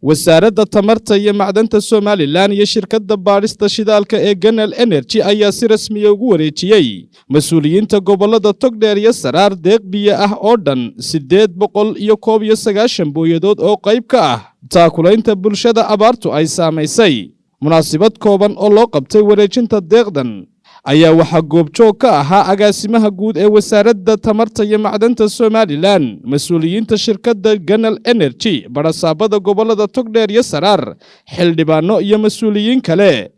Wasaaradda Tamarta iyo Macdanta Somaliland iyo shirkadda baadhista shidaalka ee Genel Energy ayaa si rasmiya ugu wareejiyey mas-uuliyiinta gobollada Togdheer iyo Saraar deeq biyo ah oo dhan 891 booyadood oo qayb ka ah taakulaynta bulshada abaartu ay saamaysay. Munaasibad kooban oo loo qabtay wareejinta deeqdan ayaa waxaa goobjoog ka ahaa agaasimaha guud ee Wasaaradda Tamarta iyo Macdanta Somaliland, mas-uuliyiinta shirkadda Genel Energy, barasaabada gobollada Togdheer iyo Saraar, xildhibaano iyo mas-uuliyiin kale.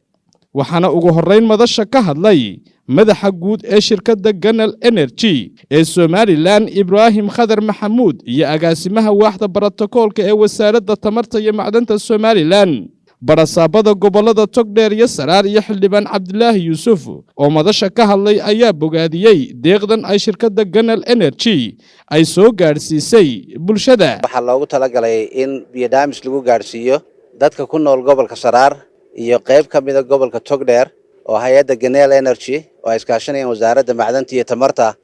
Waxaana ugu horrayn madasha ka hadlay madaxa guud ee shirkadda Genel Energy ee Somaliland, Ibraahim Khadar Maxamuud, iyo agaasimaha waaxda borotokoolka ee Wasaaradda Tamarta iyo Macdanta Somaliland. Barasaabada gobollada Togdheer iyo Saraar iyo xildhibaan Cabdilaahi Yuusuf oo madasha ka hadlay ayaa bogaadiyey deeqdan ay shirkadda Genel Energy ay soo gaadhsiisay bulshada. Waxaa loogu talagalay in biyodhaamis lagu gaadhsiiyo dadka ku nool gobolka Saraar iyo qayb ka mida gobolka Togdheer, oo hay-adda Genel Energy oo ay iskaashanayaan Wasaaradda Macdanta iyo Tamarta,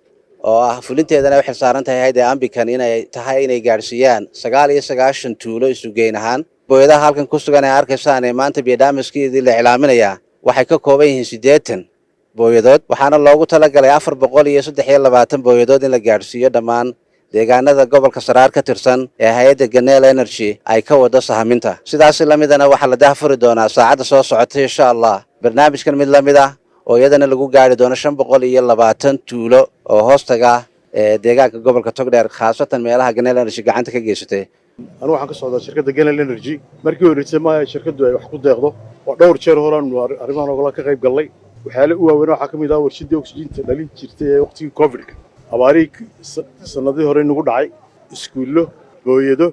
oo ah fulinteedana waxay saaran tahay hayadda Ambican, inay tahay inay gaadhsiiyaan 99 tuulo isugeyn ahaan. Booyadaha halkan ku sugan ee arkaysaan ee maanta biyodhaamiskeedii la iclaaminayaa waxay ka kooban yihiin 80 booyadood, waxaana loogu talagalay 423 booyadood in la gaadhsiiyo dhammaan deegaanada gobolka Saraar ka tirsan ee hay-adda Genel Energy ay ka wado sahaminta. Sidaasi lamidana waxaa la daahfuri doonaa saacadda soo socota, insha Allah, barnaamijkan mid la mid ah oo iyadana lagu gaari doono 520 tuulo oo hoostaga ee deegaanka gobolka Togdheer, khaasatan meelaha Genel Energy gacanta ka geysatay. Anigu waxaan ka socdaa shirkadda Genel Energy. Markii horreysay maaha shirkaddu ay wax ku deeqdo, oo dhowr jeer horaanu arrimahan ogala ka qayb gallay. Waxyaale u waaweyn waxaa ka mid ah warshaddii oksijiinta dhalin jirtay ee waqtigii Covid-ka, abaarihii sanadihii hore nagu dhacay, iskuullo, booyado,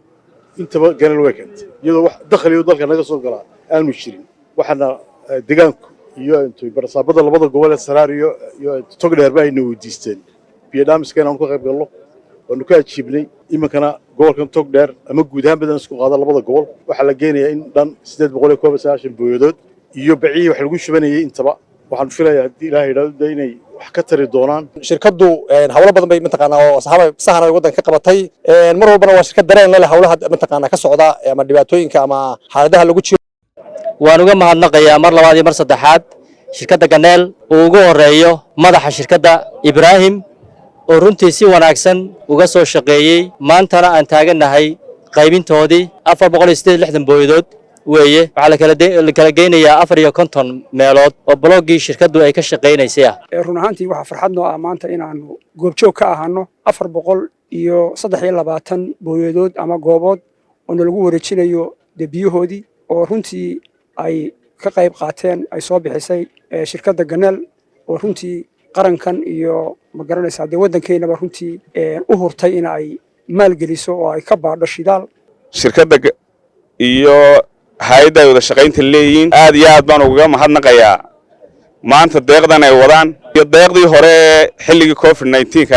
intaba Genel way keentay, iyadoo wax dakhliyo dalka naga soo galaa aanu jirin. Waxaana deegaanku iyo barasaabada labada gobol ee Saraar iyo Togdheerba ayna weydiisteen biyodhaamiska inaanu ka qayb galno, waanu ka ajiibnay. Iminkana gobolkan Togdheer ama guud ahaan badan isku qaada labada gobol waxaa la geenayaa in dhan 891 booyadood iyo bacihii wax lagu shubanayay intaba. Waxaan filayaa, haddii Ilaah yidhahdo de, inay wax ka tari doonaan. Shirkaddu hawlo badan bay mataqaanaa oo saxaaba sahan ay waddanka ka qabatay. Mar walbana waa shirkad dareen la leh hawlaha mataqaanaa ka socda ama dhibaatooyinka ama xaaladaha lagu jiro. Waan uga mahadnaqayaa mar labaad iyo mar saddexaad shirkadda Ganeel, uu ugu horeeyo madaxa shirkadda Ibraahim, oo runtii si wanaagsan uga soo shaqeeyey. Maantana aan taagannahay qaybintoodii 468 booyadood weeye. Waxaa la kala geynayaa 54 meelood oo bloggii shirkaddu ay ka shaqaynaysay ah. Run ahaantii, waxaa farxad noo ah maanta inaanu goobjoog ka ahaano 423 booyadood ama goobood oo nalagu wareejinayo dee biyahoodii, oo runtii ay ka qayb qaateen, ay soo bixisay shirkadda Ganeel, oo runtii qarankan iyo, ma garanaysaa, dee waddankeennaba runtii u hurtay in ay maalgeliso oo ay ka baadho shidaal. Shirkadda iyo hay-adda ay wada shaqaynta leeyihiin aad iyo aad baan ugaga mahadnaqayaa maanta deeqdan ay wadaan iyo deeqdii hore ee xilligii Covid 19-ka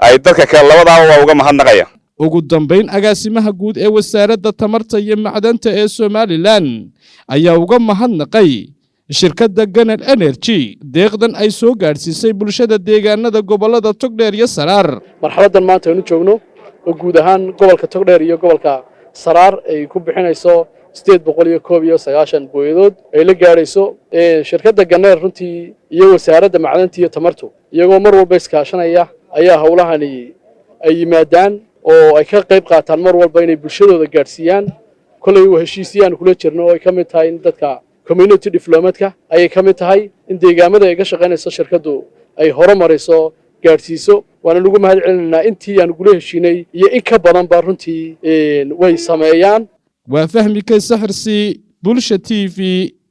ay dadka kale, labadaaba waa uga mahadnaqaya. Ugu dambayn, agaasimaha guud ee Wasaaradda Tamarta iyo Macdanta ee Somaliland ayaa uga mahadnaqay shirkadda Genel Energy deeqdan ay soo gaadhsiisay bulshada deegaanada gobollada Togdheer iyo Saraar. Marxaladdan maanta aynu joogno oo guud ahaan gobolka Togdheer iyo gobolka Saraar ay ku bixinayso 891 booyadood ay la gaadhayso shirkadda Ganeel, runtii iyo Wasaaradda Macdanta iyo Tamartu iyagoo mar walba iskaashanaya ayaa howlahani ay yimaadaan oo ay ka qayb qaataan mar walba inay bulshadooda gaadhsiiyaan. Kolley waa heshiisiyaan kula jirno oo ay ka mid tahay in dadka community developmentka ayay ka mid tahay in deegaamada ay ka shaqaynayso shirkaddu ay horumariso, gaadhsiiso. Waana ugu mahad celinaynaa. Intii aan gula heshiinay iyo in ka badanba runtii way sameeyaan. Waa Fahmi Kayse Xirsi, Bulsha TV,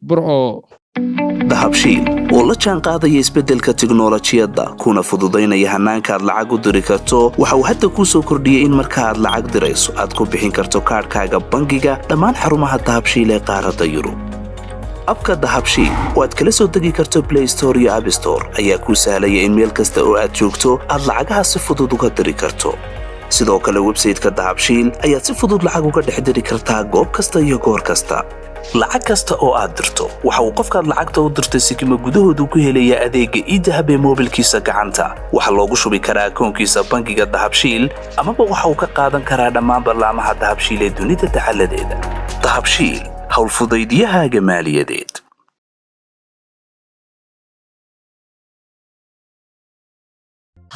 Burco. Dahabshiil oo la jaan qaadaya isbeddelka tiknolojiyadda kuna fududaynaya hannaanka aad lacag u diri karto, waxa uu hadda kuu soo kordhiyey in marka aad lacag dirayso aad ku bixin karto kaadhkaaga bangiga dhammaan xarumaha Dahabshiil ee qaaradda Yurub. App-ka Dahabshiil oo aad kala soo degi karto Play Store iyo App Store ayaa kuu sahlaya in meel kasta oo aad joogto aad lacagaha si fudud uga diri karto. Sidoo kale website-ka Dahabshiil ayaad si fudud lacag uga dhex diri kartaa goob kasta iyo goor kasta. Lacag kasta oo aad dirto, waxa uu qofkaad lacagta u dirtay sikima gudahoodu ku helayaa adeegga eDahab ee moobilkiisa gacanta. Waxaa loogu shubi karaa akoonkiisa bangiga Dahabshiil, amaba waxa uu ka qaadan karaa dhammaan ballaamaha Dahabshiil ee dunida dacaladeeda. Dahabshiil. Dahabshiil, howlfudaydiyahaaga maaliyadeed.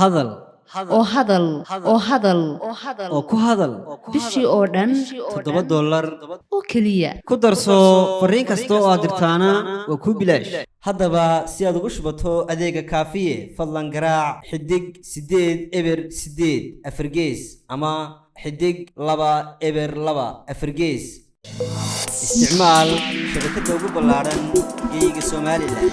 Hadal oo hadal oo hadal oo ku hadal bishii oo dhan $7 oo keliya. Ku darso fariin kasta oo aad dirtaana waa kuu bilaash. Haddaba si aad ugu shubato adeega Kaafiye, fadlan garaac *808#4 ama *202#4. Isticmaal shabakadda ugu ballaaran geyga Somalilan.